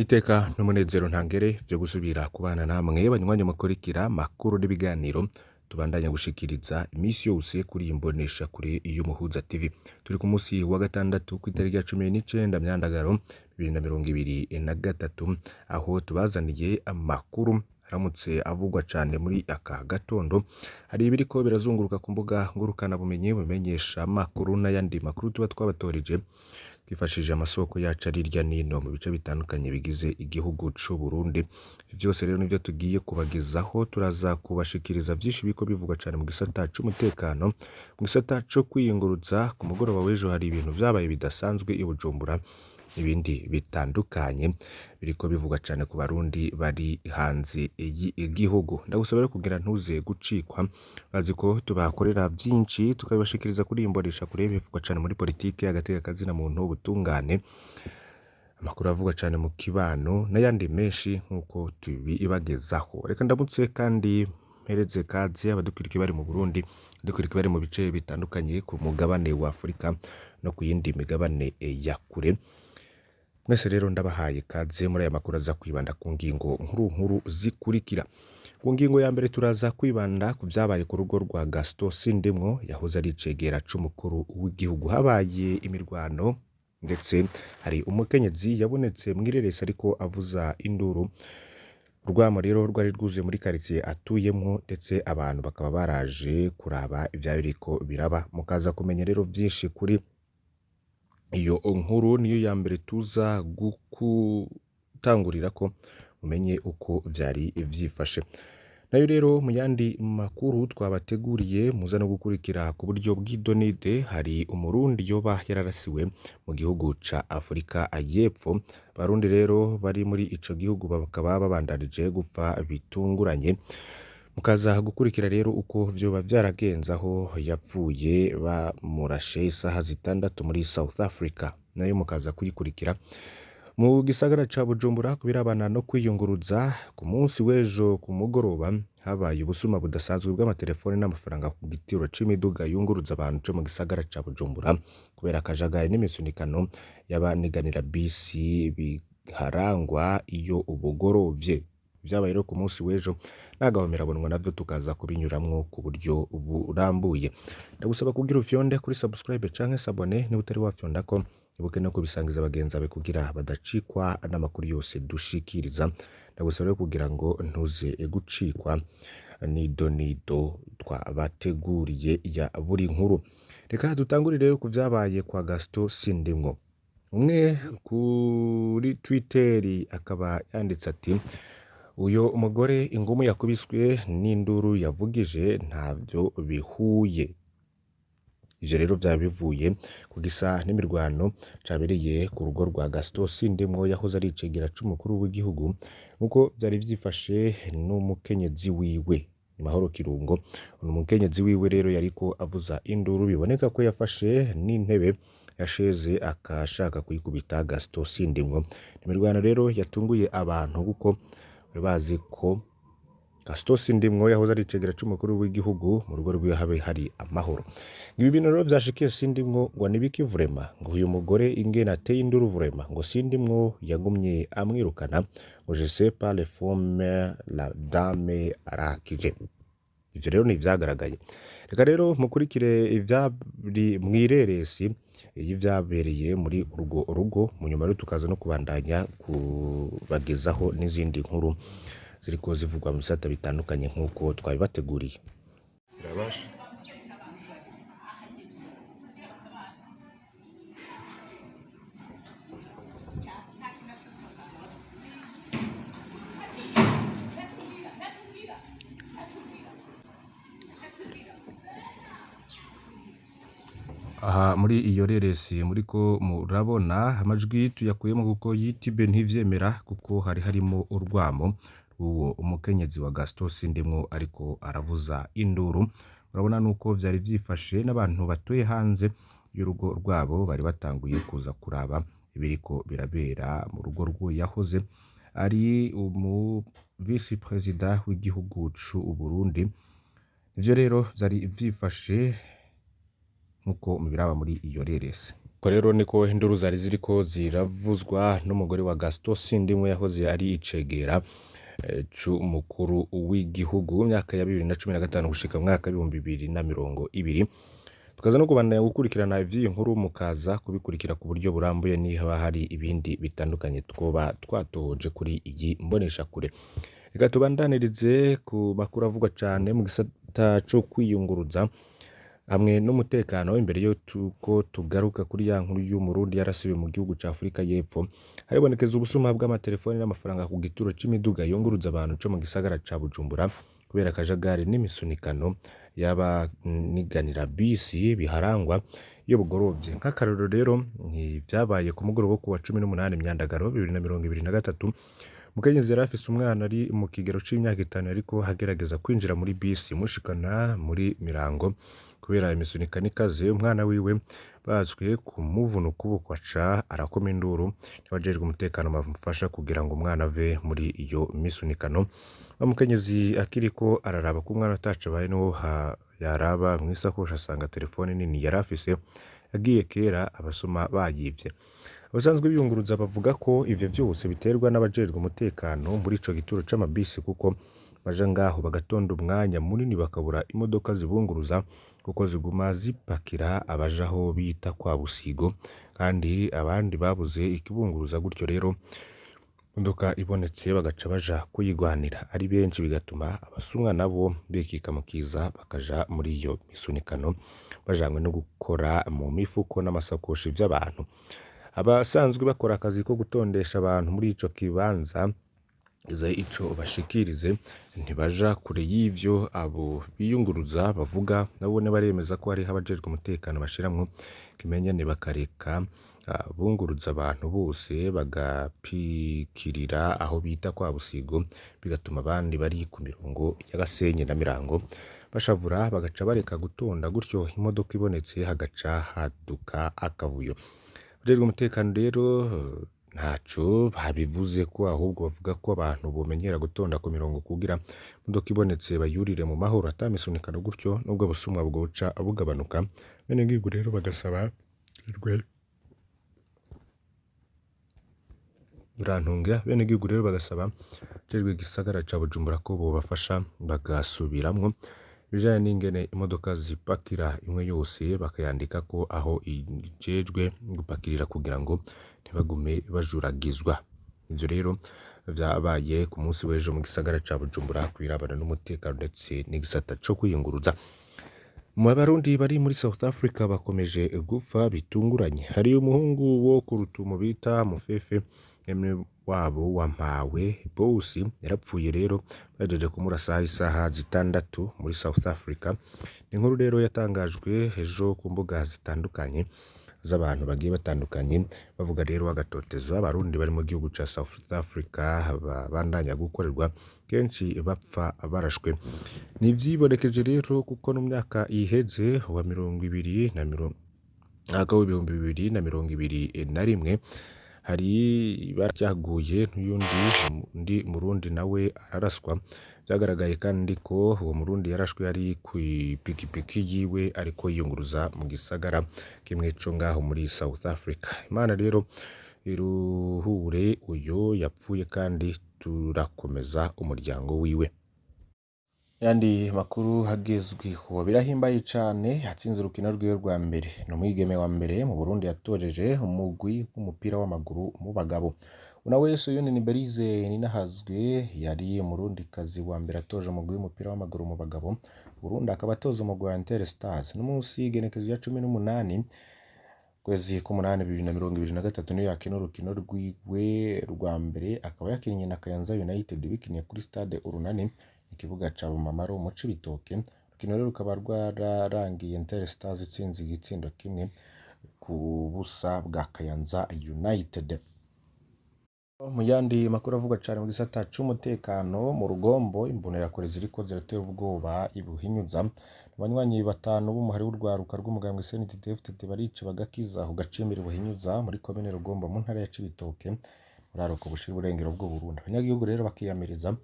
Iteka n'umunezero ntangere vyo gusubira kubana namwe banywanyi mukurikira makuru n'ibiganiro tubandanya gushikiriza imisi yose kuri iyi mbonesha kure y'Umuhuza TV. Turi ku musi wa gatandatu kw'itariki ya 19 Myandagaro 2023, aho tubazaniye amakuru aramutse avugwa cane muri aka gatondo. Hari ibiriko birazunguruka ku mbuga ngurukana bumenyi, bumenyesha makuru n'ayandi makuru tuba twabatoreje twifashishije amasoko yacu ari hirya nino mu bice bitandukanye bigize igihugu c'u Burundi. Ivyo vyose rero nivyo tugiye kubagezaho, turaza kubashikiriza vyinshi biriko bivugwa cane mu gisata c'umutekano, mu gisata co kwiyunguruza. Ku mugoroba w'ejo hari ibintu vyabaye bidasanzwe i Bujumbura n'ibindi bitandukanye biriko bivugwa cane ku Barundi bari hanze y'igihugu. Ndagusaba rero kugira ntuze gucikwa, bazi ko tubakorera vyinshi tukabibashikiriza kuri iyi mbonesha kure, bivugwa cane muri politike, agateka kazina muntu, ubutungane, amakuru avugwa cane mu kibano n'ayandi menshi nk'uko tubibagezaho. Reka ndamutse kandi mpereze kaze abadukurikira bari mu Burundi, abadukurikira bari mu bice bitandukanye ku mugabane wa Afurika no ku yindi migabane ya kure. Mwese rero ndabahaye kaze muri aya makuru aza kwibanda ku ngingo nkuru nkuru zikurikira. Ku ngingo ya mbere turaza kwibanda ku vyabaye ku rugo rwa Gaston Sindimwo yahoze ari icegera c'umukuru w'igihugu. Habaye imirwano ndetse hari umukenyezi yabonetse mw'ireresi ariko avuza induru. Urwamo rero rwari rwuzuye muri quartier atuyemwo, ndetse abantu bakaba baraje kuraba ivyariko biraba. Mukaza kumenya rero vyinshi kuri iyo nkuru, niyo ya mbere tuza gutangurirako mumenye uko vyari vyifashe. Nayo rero mu yandi makuru twabateguriye muza no gukurikira ku buryo bw'idonide, hari Umurundi yoba yararasiwe mu gihugu ca Afurika y'Epfo. Abarundi rero bari muri ico gihugu bakaba babandanije gupfa bitunguranye. Mukaza gukurikira rero uko vyoba vyaragenze aho yapfuye bamurashe isaha 6 muri South Africa. Nayo mukaza kuyikurikira. Mu gisagara ca Bujumbura, ku birabana no kwiyunguruza, ku munsi w'ejo ku mugoroba habaye ubusuma budasanzwe bw'amatelefoni n'amafaranga ku gituro c'imiduga yunguruza abantu co mu gisagara ca Bujumbura, kubera akajagari n'imisunikano y'abaniganira bisi biharangwa iyo ubugorovye. Vyabaye rero ku munsi w'ejo n'agahomerabunwa, navyo tukaza kubinyuramwo ku buryo burambuye. Ndagusaba kugira ufyonde kuri subscribe canke s'abonner niba utari wafyondako, ibuke no kubisangiza bagenzi bawe kugira badacikwa n'amakuru yose dushikiriza. Ndagusaba rero kugira ngo ntuze gucikwa n'idonido twabateguriye ya buri nkuru. Reka dutangurire rero ku vyabaye kwa Gaston Sindimwo. Umwe kuri Twitter akaba yanditse ati: uyo mugore ingumu yakubiswe n'induru yavugije ntavyo bihuye. Ivyo rero vyaba bivuye ku gisa n'imirwano cabereye ku rugo rwa Gaston Sindimwo yahoze ari icegera c'umukuru w'igihugu, nkuko vyari vyifashe n'umukenyezi wiwe Mahoro Kirungo. Umukenyezi wiwe rero yariko avuza induru, biboneka ko yafashe n'intebe yasheze akashaka kuyikubita Gaston Sindimwo. Imirwano rero yatunguye abantu kuko bari bazi ko Gaston Sindimwo yahoze ari icegera c'umukuru w'igihugu mu rugo rwiwe habe hari amahoro. Ibi bintu rero vyashikiye Sindimwo ngo nibiki vraiment, ngo uyu mugore ingene ateye induru vraiment, ngo Sindimwo yagumye amwirukana, ngo je sais pas les formes, la dame arakije. Ivyo rero ni ivyagaragaye. Reka rero mukurikire ivyari mw'ireresi y'ivyabereye muri urwo rugo, mu nyuma rero tukaza no kubandanya kubagezaho n'izindi nkuru ziriko zivugwa mu bisata bitandukanye nk'uko twabibateguriye. Birabasha. Aha muri iyo reresi muriko murabona, amajwi tuyakuyemo kuko YouTube ntivyemera, kuko hari harimo urwamo rw'uwo umukenyezi wa Gaston Sindimwo ariko aravuza induru. Murabona nuko vyari vyifashe, n'abantu batuye hanze y'urugo rwabo bari batanguye kuza kuraba ibiriko birabera mu rugo rw'uwo yahoze ari umu vice président w'igihugu c'u Burundi. Ivyo rero vyari vyifashe nkuko mubiraba muri iyo reresi. Uko rero niko induru zari ziriko ziravuzwa n'umugore wa Gaston Sindimwo yahoze ari icegera c'umukuru w'igihugu mu myaka ya 2015 gushika mu mwaka w'2020. Tukaza no kubandanya gukurikirana ivy'iyi nkuru, mukaza kubikurikira ku buryo burambuye niba hari ibindi bitandukanye twoba twatohoje kuri iyi mboneshakure. Reka tubandanirize ku makuru avugwa cane mu gisata co kwiyunguruza hamwe n'umutekano. Imbere yuko tugaruka kuri ya nkuru y'Umurundi yarasiwe mu gihugu ca Afurika y'Epfo, haribonekeza ubusuma bw'amatelefoni n'amafaranga ku gituro c'imiduga yunguruza abantu co mu gisagara ca Bujumbura, kubera akajagari n'imisunikano y'abaniganira bisi biharangwa iyo bugorovye. Nk'akarorero rero, ntivyabaye ku mugoroba wo kuwa 18 Myandagaro 2023, umukenyezi yari afise umwana ari mu kigero c'imyaka 5 yariko agerageza kwinjira muri bisi imushikana muri Mirango. Kubera imisunikano ikaze, umwana wiwe bazwiye kumuvuna ukuboko, aca arakoma induru, abajejwe umutekano bamufasha kugira ngo umwana ave muri iyo misunikano. Wa mukenyezi akiriko araraba ko umwana ataco abaye, niho yaraba mw'isakoshi asanga telefone nini yari afise yagiye kera, abasuma bayivye. Abasanzwe biyunguruza bavuga ko ivyo vyose biterwa n'abajejwe umutekano muri ico gituro c'amabisi, kuko baja ngaho bagatonda umwanya munini bakabura imodoka zibunguruza, kuko ziguma zipakira abaja aho bita kwa Busigo, kandi abandi babuze ikibunguruza. Gutyo rero imodoka ibonetse bagaca baja kuyigwanira ari benshi, bigatuma abasumwa nabo bikika mu kiza bakaja muri iyo misunikano bajanywe no gukora mu mifuko n'amasakoshi vy'abantu. Abasanzwe bakora akazi ko gutondesha abantu muri ico kibanza ico bashikirize ntibaja kure y'ivyo abo biyunguruza bavuga. Nabone baremeza ko hariho abajejwe umutekano bashiramwo ikimenyane, bakareka bunguruza abantu bose bagapikirira aho bita kwa Busigo, bigatuma abandi bari ku mirongo y'Agasenyi na Mirango bashavura, bagaca bareka gutonda. Gutyo imodoka ibonetse hagaca haduka akavuyo. Abajejwe umutekano rero ntaco babivuze ko, ahubwo bavuga ko abantu bomenyera gutonda ku mirongo kugira imodoka ibonetse bayurire mu mahoro ata misunikano, gutyo nubwo busumwa bwoca bugabanuka. Bene gihugu rero bagasaba Urantunga, bene gihugu rero bagasaba abajejwe igisagara ca Bujumbura ko bobafasha bagasubiramwo ibijanye n'ingene imodoka zipakira, imwe yose bakayandikako aho ijejwe gupakirira kugira ngo ntibagume bajuragizwa. Ivyo rero vyabaye ku munsi w'ejo mu gisagara ca Bujumbura kwirabana n'umutekano ndetse n'igisata co kwiyunguruza. Mu Barundi bari muri South Africa bakomeje gupfa bitunguranye. Hari umuhungu wo ku Rutumo bita Mufefe, mwene wabo wa Mpawe Bose, yarapfuye rero bahejeje kumurasa isaha 6 muri South Africa. Ni inkuru rero yatangajwe ejo ku mbuga zitandukanye z'abantu bagiye batandukanye, bavuga rero agatotezo Abarundi bari mu gihugu ca South Africa babandanya gukorerwa, kenshi bapfa barashwe. Ni ivyibonekeje rero kuko no mu myaka iheze wa mirongo ibiri na mirongo mwaka w'2021 hari ibara ryaguye n'uyundi undi Murundi nawe araraswa. Vyagaragaye kandi ko uwo Murundi yarashwe ari kw'ipikipiki yiwe ariko yiyunguruza mu gisagara kimwe co ngaho muri South Africa. Imana rero iruhure uyo yapfuye, kandi turakomeza umuryango wiwe. Yandi makuru hagezweho, birahimbaye cane, yatsinze urukino rwiwe rwa mbere. Ni umwigeme wa mbere mu Burundi yatojeje umugwi w'umupira w'amaguru mu bagabo. Unaweso Yonini Berize Ninahazwe yari umurundikazi wa mbere atoje umugwi w'umupira w'amaguru mu bagabo Burundi, akaba atoza umugwi wa Inter Stars. N'umunsi igenekezo ya 18 kwezi k'umunani 2023 niyo yakina urukino rwiwe rwa mbere, akaba yakinnye na Kayanza United bikiniye kuri stade Urunani, ikibuga ca Bumamaro mu Cibitoke. Urukino rero rukaba rwararangiye Inter Stars itsinze igitsindo 1-0 bwa Kayanza United. Mu yandi makuru avugwa cane mu gisata c'umutekano mu Rugombo, imbonerakure ziriko ziratera ubwoba ibuhinyuza. Abanywanyi batanu b'umuhari w'urwaruka rw'umugambwe CNDD-FDD barica bagakiza ku gacimiri Buhinyuza muri komine Rugombo mu ntara ya Cibitoke, buraruko bushira uburengero bw'Uburundi. Abanyagihugu rero bakiyamiriza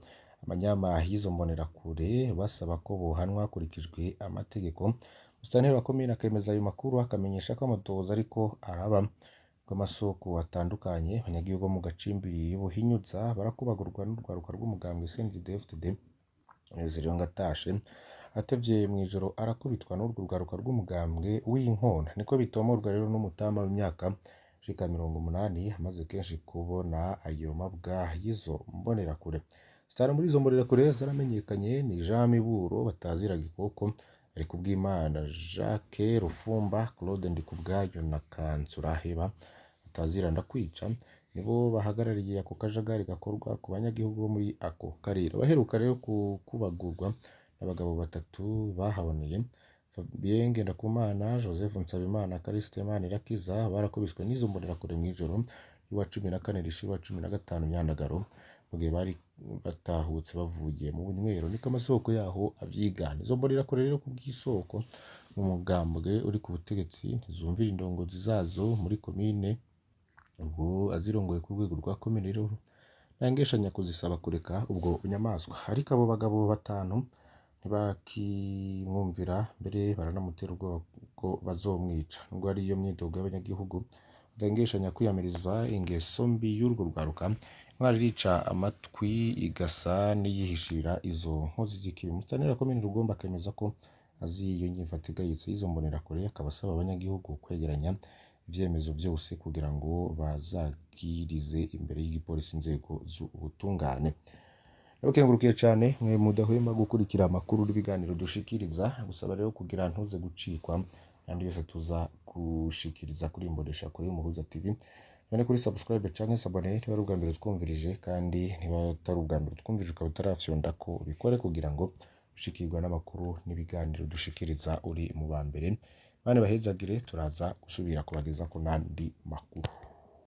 Amanyama y'izo mbonerakure basaba ko bohanwa hakurikijwe amategeko. Musitanteri wa komine akemeza ayo makuru, akamenyesha ko amatohoza ariko araba rw'amasoko atandukanye. Abanyagihugu bo mu gacimbiri y'Ubuhinyuza barakubagurwa n'urwaruka rw'umugambwe CNDD-FDD. Nezero Ngatashe atevye mw'ijoro arakubitwa n'urwo rwaruka rw'umugambwe w'inkona, niko bitomorwa rero n'umutama w'imyaka ishika 80 amaze kenshi kubona ayo mabwa y'izo mbonerakure. Zitanu muri izo mbonerakure zaramenyekanye ni Jean Miburo batazira Gikoko, Arikubwimana Jacques Rufumba, Claude Ndikubwayo na Kansuraheba batazira Ndakwica, nibo bahagarariye ako kajagari gakorwa ku banyagihugu bo muri ako karere. Abaheruka rero kukubagurwa n'abagabo batatu bahaboneye, Fabien Ngendakumana, Joseph Nsabimana, Callixte Manirakiza, barakubiswe n'izo mbonerakure mw'ijoro ry'uwa 14 rishira uwa 15 Myandagaro, mu gihe bari batahutse bavuye mu bunywero, niko amasoko yaho avyigana. Izo mbonerakure rero ku bw'isoko mu mugambwe uri ku butegetsi ntizumvira indongozi zazo muri komine, ubwo azirongoye ku rwego rwa komine rero ntangeshanya kuzisaba kureka ubwo bunyamaswa. Ariko abo bagabo batanu ntibakimwumvira, mbere baranamutera ubwoba ko bazomwica. Nubwo hari iyo myidogo y'abanyagihugu badahengeshanya kwiyamiriza ingeso mbi y'urwo rwaruka, intwari irica amatwi igasa n'iyihishira izo nkozi z'ikibi. Musitanteri wa komine Rugombo akemeza ko azi iyo nyifato igayitse y'izo mbonerakure, akaba asaba abanyagihugu kwegeranya ivyemezo vyose kugira ngo bazagirize imbere y'igipolisi inzego z'ubutungane. Ndabakengurukiye cane mwe mudahwema gukurikira amakuru n'ibiganiro dushikiriza, gusaba rero kugira ntuze gucikwa n'andi yose tuza gushikiriza kuri Imbonesha kure y'Umuhuza TV. None kuri subscribe canke s'abonner niba ari ubwa mbere twumvirije, kandi niba atari ubwa mbere twumvirije ukaba utarafyonda ko ubikore kugira ngo ushikirwe n'amakuru n'ibiganiro dushikiriza uri mu ba mbere. Imana ibahezagire, turaza gusubira kubagezako n'andi makuru.